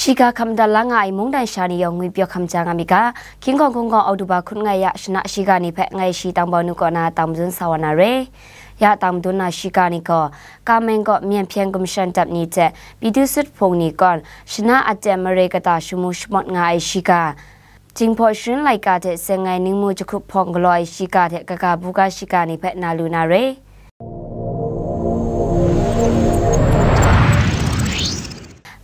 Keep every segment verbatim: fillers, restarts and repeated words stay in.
Shiga hkam dat la nga ai mungdan sha ni yawng ngwi pyaw hkam ja nga mi ga, King Kong Hkungkong Oktober hkun ngai ya shana shiga ni hpe ngai shi tang bau nu kaw na tang mazun sa wa na re. Ya tang madun na shiga ni gaw, Kameng kaw myen hpyen gumshan dap ni hte Pyithu Sut Hpung ni kawn shana aten mare kata shamu shamawt nga ai shiga, Jinghpaw Sharin laika hte seng ai ningmu jahkrup hpawng galaw ai shiga hte kaga buga shiga ni hpe na lu na re.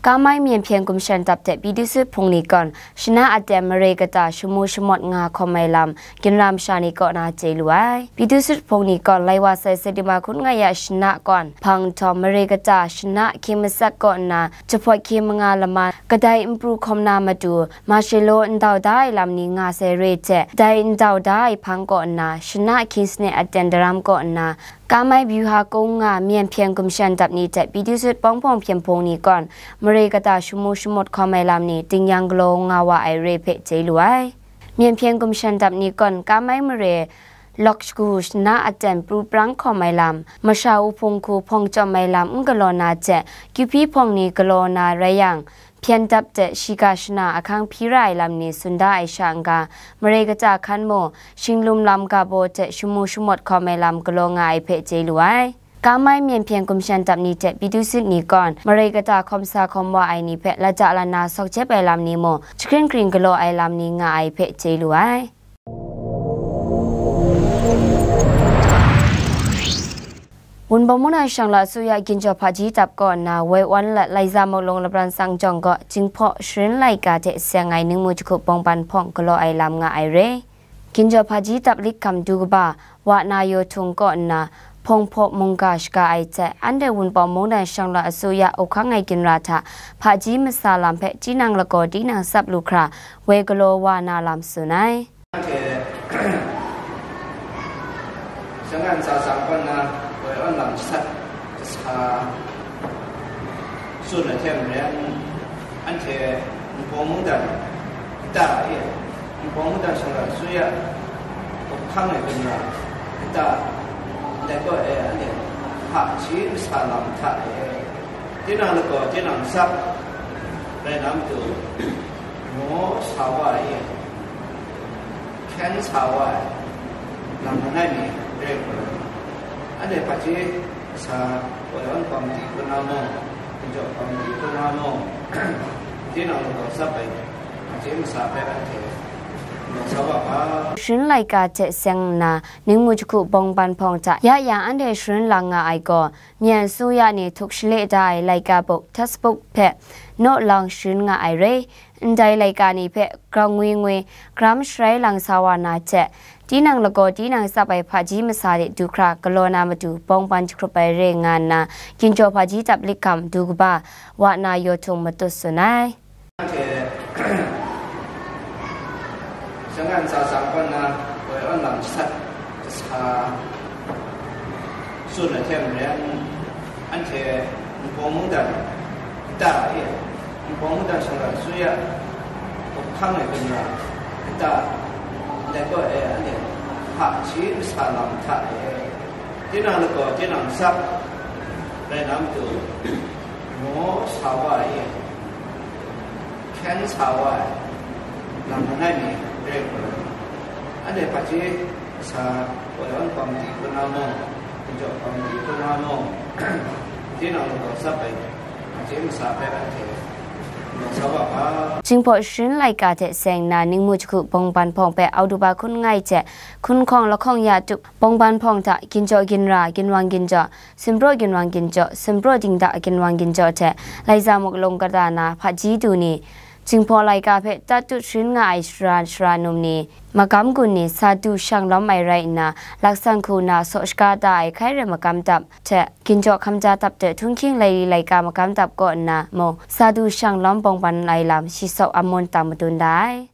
Kamai myen hpyen gumshan dap hte Pyithu Sut Hpung ni kawn shana aten mare kata shamu shamawt nga hkawm ai lam ginra masha ni kaw na chye lu ai. Pyithu Sut Hpung ni kawn lai wa sai September hkun ngai ya shana kawn hpang nhtawm mare kata shana hkying masak kaw nna jahpawt hkying manga lama kadai n pru hkawm na matu, Mashelo ndau da ai lam ni nga sai re hte, dai ndau da ai hpang kaw nna, shana hkying sanit aten daram kaw nna, Kamai Byuha Kung nga myen hpyen gumshan dap ni hte Pyithu Sut Pawng Hpawng Hpyen Hpung ni kawn mare kata shamu shamawt hkawm ai lam ni tingnyang galaw nga wa ai re hpe chye lu ai. Myen hpyen gumshan dap ni kawn Kamai mare lawk shagu shana aten pru prang hkawm ai lam, masha wuhpung hku hpawng chyawm ai lam n galaw na hte, kyu hpyi hpawng ni galaw na rai yang, hpyen dap hte shiga shana ahkang hpyi ra ai lam ni tsun da ai sha n-ga, mare kata hkan mung, shinglum lam ga baw hte shamu shamawt hkawm ai lam galaw nga ai hpe chye lu ai. Kamai myen hpyen gumshan dap ni hte Pyithu Sut ni kawn, mare kata hkawm sa hkawm wa ai ni hpe lata lana sawk jep ai lam ni mung, jahkring hkring galaw ai lam ni nga ai hpe chye lu ai. Wunpawng mungdan shang la asuya ginjaw hpaji tap kaw nna, woi wan lat Laiza Mawk Lung Labran Tsang Jawng gaw Jinghpaw Sharin laika hte seng ai ningmu jahkrup bawngban hpawng galaw ai lam nga ai re. Ginjaw hpaji tap lik hkam du kaba, wa na yaw htung kaw nna, hpawng hpaw mungga shaga ai hte, anhte Wunpawng mungdan shang la asuya up hkang ai ginra hta hpaji masa lam hpe tinang lagaw tinang tsap lu hkra, woi galaw wa na lam tsun ai. Anhte shangan tsa tsang kaw nna, woi awn lam jahtat jahsa tsun ai hte maren, anhte Wunpawng mungdan nta e, Wunpawng mungdan shang la asuya up hkang ai ginra nta ndai kaw e, anhte hpaji masa lam hta e, tinang lagaw tinang tsap rai na matu, maw sa wa ai e, hkyen sa wa ai lam langai mi re ai gaw, anhte hpaji masa, woi awn hpawng di kaw na mung, ginjaw hpawng di kaw na mung, tinang lagaw tsap ai hpaji masa hpe anhte maw sa wa ga. Sharin laika hte seng nna, ningmu jahkrup bawngban hpawng hta ya yang anhte sharin lang nga ai gaw, Myen asuya ni htuk shale da ai laika buk, textbook hpe naw lang sharin nga ai re. Ndai laika ni hpe grau ngwi ngwi, gram sharai lang sa wa na hte, tinang lagaw tinang tsap ai hpaji masa de du hkra galaw na matu bawngban jahkrup ai re nga nna, ginjaw hpaji tap lik hkam du kaba, wa na yaw htung matut tsun ai. Anhte shangan tsa tsang kaw nna, woi awn lam jahtat jahsa tsun ai hte maren, anhte Wunpawng mungdan nta e, Wunpawng mungdan shang la asuya up hkang ai ginra nta ndai kaw e, anhte hpaji masa lam hta e, tinang lagaw tinang tsap rai na matu, maw sa wa ai e, hkyen sa wa ai lam langai mi re ai gaw, anhte hpaji masa, woi awn hpawng di kaw na mung, ginjaw hpawng di kaw na mung, tinang lagaw tsap ai hpaji masa hpe anhte maw sa wa ga. Jinghpaw Sharin laika hte seng nna, ningmu jahkrup bawngban hpawng hpe Oktober hkun ngai hte hkun hkawng lahkawng ya tup bawngban hpawng hta, ginjaw ginra, ginwang ginjaw, sumpraw ginwang ginjaw, sumpraw dingda ginwang ginjaw hte, Laiza Mawk Lung kata na hpaji du ni, Jinghpaw laika hpe tatut sharin nga ai sara sara num ni, magam gun ni, sa du shang lawm ai rai nna, laksan hku na saw shaga da ai hkai rai magam dap hte, ginjaw hkamja dap hte htunghking laili laika magam dap kaw nna mung, sa du shang lawm bawngban ai lam shi saw amun tang madun da ai.